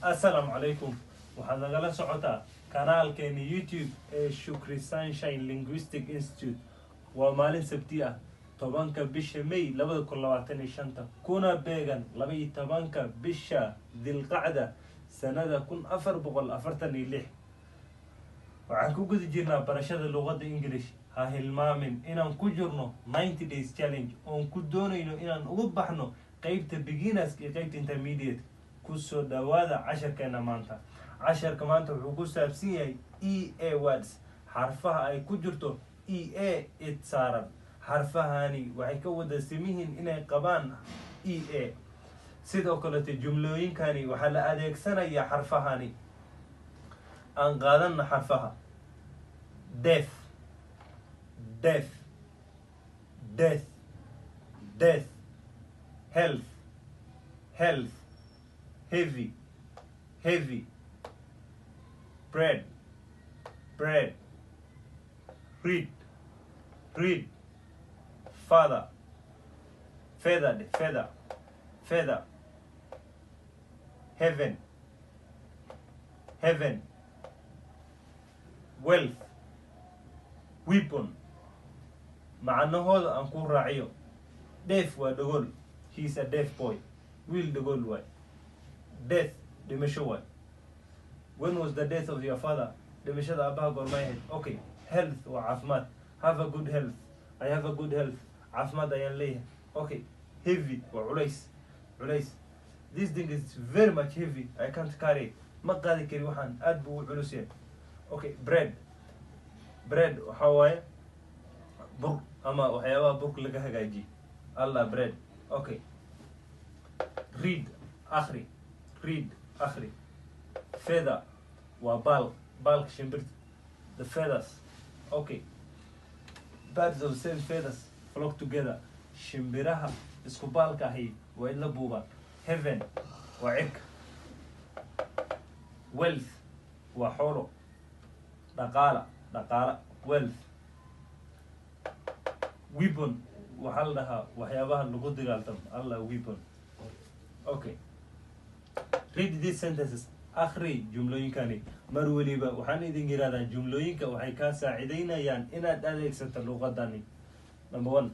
Assalaamu calaykum. Waxaad nagala socotaa kanaalkeena YouTube ee Shukri Sunshine Linguistic Institute. Waa maalin Sabti ah, 10-ka bisha May 2025, kuna beegan 12-ka bisha Dilqacda sanada 1446. Waxaan ku guda jirnaa barashada luqadda English. Ha hilmaamin inaan ku jirno 90 days challenge oon ku doonayno inaan uga baxno qeybta beginners iyo qeybta intermediate. Kusoo dhawaada casharkeena maanta. Casharka maanta wuxuu ku saabsan yahay e a words, xarfaha ay ku jirto e a id saaran. Xarfahani waxay ka wada samihiin inay qabaan e a. Sidoo kaleeto jumlooyinkani waxaa la adeegsanayaa xarfahani. Aan qaadana xarfaha: deaf, deaf, death, death, health, health, heavy, heavy, bread, bread, read, read, father, feather, feather, feather, heaven, heaven, wealth, weapon. Macnahooda aan ku raaciyo: deaf waa dhogol. He is a deaf boy, wiil dhogol waay. Death, dhimasho waay. When was the death of your father? Dhimashada aabbaha goormay ahayd? Okay. Health waa caafimaad. Have a good health. I have a good health, caafimaad ayaan leeyahay. Okay. Heavy waa culays, culays. This thing is very much heavy, I can't carry it. Ma qaadi kari waxaan, aad buu u culus yahay. Okay. Bread, bread waxaa waaye bur ama waxyaabaha burka laga hagaajiye allah, bread. Okay. Read, akhri. Read, akhri. Feather waa baal, baalka shimbirta, the feathers. Okay. Birds of same feathers flock together. Shimbiraha isku baalka ahi waa idla buubaan. Heaven waa cirka. Wealth waa xoolo, dhaqaala, dhaqaala, wealth. Weapon waxaa la dhahaa waxyaabaha lagu dagaaltamo allah, weapon. Okay. Read these sentences, akhri jumlooyinkani. Mar weliba waxaan idin yidhahdaa jumlooyinka waxay kaa saacidaynayaan inaad adeegsato luqadani. Number one: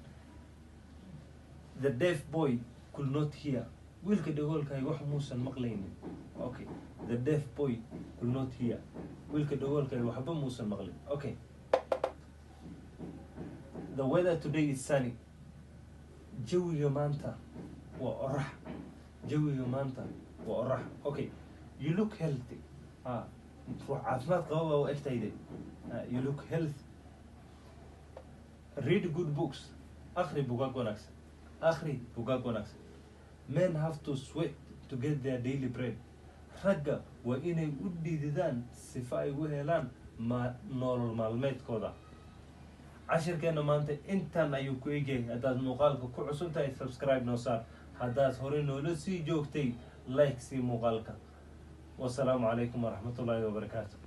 The deaf boy could not hear. Wiilka dhagoolkahay wax muusan maqlaynin. Okay. The deaf boy could not hear. Wiilka dhagoolkahay waxba muusan maqlin. Okay. The weather today is sunny. Jawiga maanta waa orax. Jawiga maanta waa orax. Okay. You look healthy. Ah, ruux caafimaad qaba baa u egtayde. Ah, you look healthy. Read good books. Akhri bugaag wanaagsan. Akhri bugaag wanaagsan. Men have to sweat to get their daily bread. Ragga waa inay u dhididaan sifa ay u helaan ma nolol maalmeedkooda. Cashirkeena maanta intan ayuu ku egyahay. Haddaad muuqaalka ku cusub tahay, subscribe noo saar. Haddaad horey noola sii joogtay, like sii muuqaalka. Wasalaamu calaykum waraxmatullaahi wabarakaatu.